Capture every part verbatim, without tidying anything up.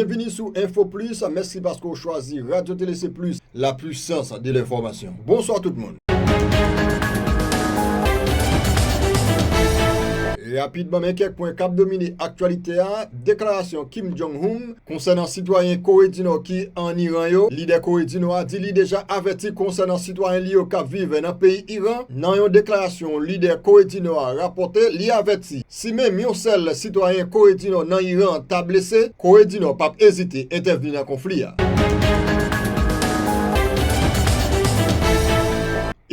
Byenvini sou Info Plus, mèsi paske w chwazi Radio Télé C Plus, la puissance de l'information. Bonswa tout moun. Rapidman, men kèk pwen k ap domine aktyalite a, deklarasyon Kim Jong-un konsènan sitwayen Kore di Nò ki ann Iran yo. Lidè Kore di Nò a di li deja avèti konsènan sitwayen li yo k ap viv nan peyi Iran. Nan yon deklarasyon lidè Kore di Nò a rapòte, li avèti si menm yon sèl sitwayen Kore di Nò nan Iran ta blese, Kore di Nò p ap ezite entèvni nan konfli a.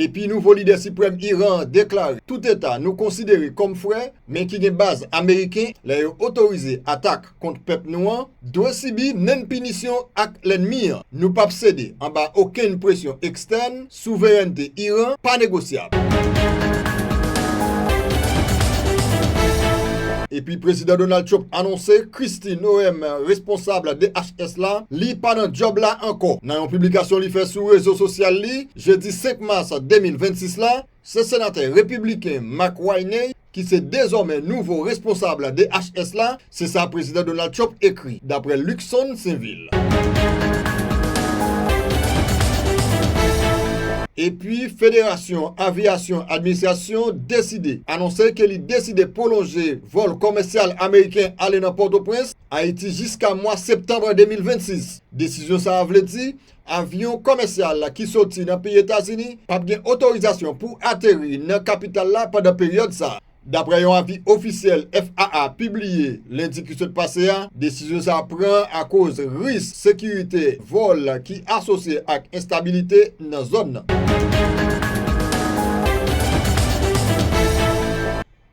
Epi nouvo lidè siprèm Iran an deklare, tout eta nou konsidere kòm frè, men ki gen baz ameriken, lè yo otorize atak kont pèp nou an, dwe sibi menm pinisyon ak lènmi an. Nou p ap sede anba okenn presyon ekstèn, souverènte Iran pa negosyab. Epi Prezidan Donald Trump anonse Kristi Noem, responsab D H S la, li pa nan djòb la ankò. Nan yon piblikasyon li fè sou rezo sosyal li, jedi senk mas de mil vennsis la, se senatè repibliken McWhiney, ki se dezòmè nouvo responsab D H S la, se sa Prezidan Donald Trump ekri, daprè Luckson Sainvil. Epi, Federasyon Avyasyon Administrasyon deside, anonse ke li deside pwolonje vòl kòmèsyal ameriken ale nan Pòtoprens, Ayiti, jiska mwa septanm de mil vennsis. Desizyon sa a vle di, avyon kòmèsyal ki soti nan peyi Etazini p ap gen otorizasyon pou ateri nan kapital la pandan peryòd sa a. Daprè yon avi ofisyèl F A A pibliye lendi ki sot pase a, desizyon sa a pran akoz risk sekirite vòl ki asosye ak enstabilite nan zòn nan.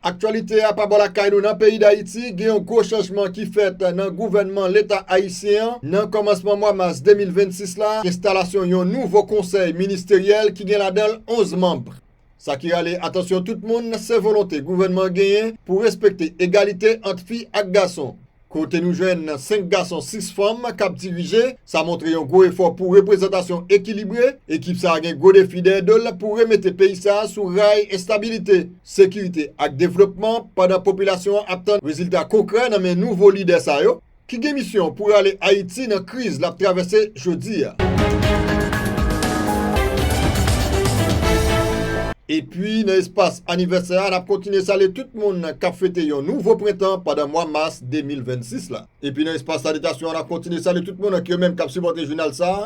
Aktyalite a pa bò lakay nou nan peyi Dayiti, gen yon gwo chanjman ki fèt nan gouvènman Leta ayisyen an. Nan kòmansman mwa mas de mil vennsis la, enstalasyon yon nouvo konsèy ministeryèl ki gen ladan l onz manm. Sa ki rale atansyon tout moun, se volonte gouvènman an genyen pou respekte egalite ant fi ak gason. Kote nou jwenn senk gason, sis fanm k ap dirije, sa montre yon gwo efò pou reprezantasyon ekilibre. Ekip sa a gen gwo defi dèyè do l pou remete peyi sa a sou ray estabilite, sekirite ak devlopman, pandan popilasyon an ap tann rezilta konkrè nan men nouvo lidè sa yo, ki gen misyon pou rale Ayiti nan kriz l ap travèse jodi a. Epi, nan espas anivèsè a, n ap kontinye salye tout moun k ap fete yon nouvo prentan pandan mwa mas de mil vennsis la. Epi, nan espas salitasyon an, n ap kontinye salye tout moun ki yo menm k ap sipòte jounal sa a.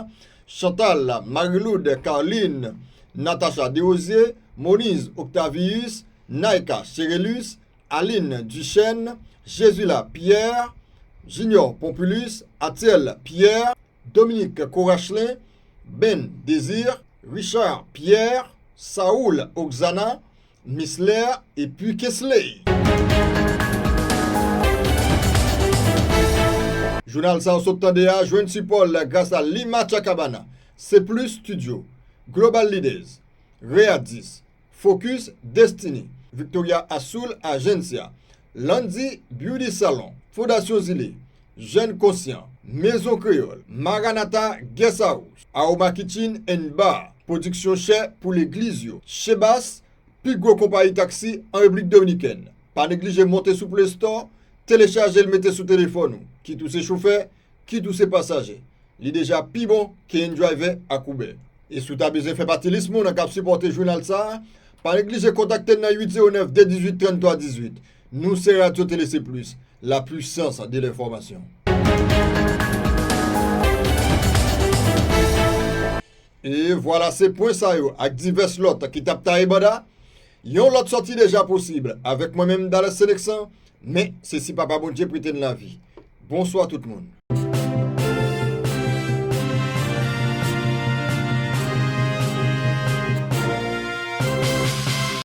Chantal, Mariloud, Carline, Natacha Desrosiers, Moniz Octavius, Naïka Cherelus, Aline Duchesne, Jesula Pierre, Junior Pompilus, Atiel Pierre, Dominique Corachelin, Ben Désir, Richard Pierre, Saoul Oxana, Misler epi Kesley. Jounal sa w sot tande a jwenn sipò l gras a Lima Chacabana, C Plus Studio, Global Leaders, Rea dis, Focus Destiny, Victoria Azul Agencia, Landy Beauty Salon, Fondasyon Zile, Jèn Konsyan, Mezon Kreyòl, Maranatha Guest House, Aroma Kitchen and Bar, pwodiksyon chè pou legliz yo, Chebas, pi gwo konpayi taksi an Repiblik Dominikèn. Pa neglije monte sou Play Store, telechaje l mete sou telefòn ou, kit ou se chofè, kit ou se pasaje. Li deja pi bon ke InDriver ak Uber. E si w ta bezwen fè pati lis moun k ap sipòte jounal sa a, pa neglije kontakte n nan uit zewo nèf de dizuit tranntwa dizuit. Nou se Radyo Tele C Plus, la puissance de l'information. E vwala, se pwen sa yo ak divès lòt ki t ap taye banda. Yon lòt sòti deja posib avèk mwen menm, Dallas Senexan, men se si Papa Bondye prete n lavi. Bonswa tout moun.